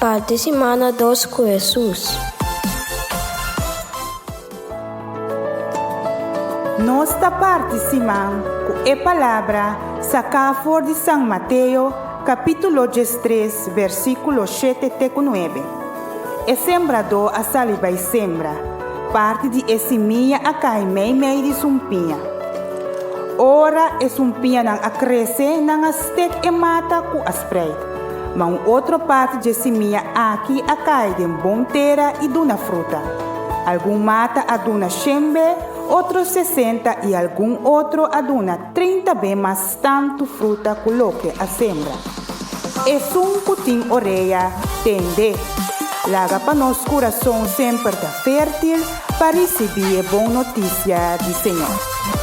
Parti simana dos ku Hesus. Nos ta parti siman ku e palabra saká for di San Mateo kapítulo 13 versíkulo 7 te ku 9. E sembradó a sali bai sembra. Parti di e simia a kai meimei di sumpiña. Ora e sumpiñanan a krese, nan a stek e mata ku a spreit. Ma un otro parti dje simia aki a kai den bon tera i duna fruta. Algun mata a duna shen be, otro 60 i algun otro a duna 30 be mas tantu fruta ku loke a sembra. Esun ku tin orea, tende. Laga pa nos kurason semper ta fértil pa risibí e bon notisia di Señor.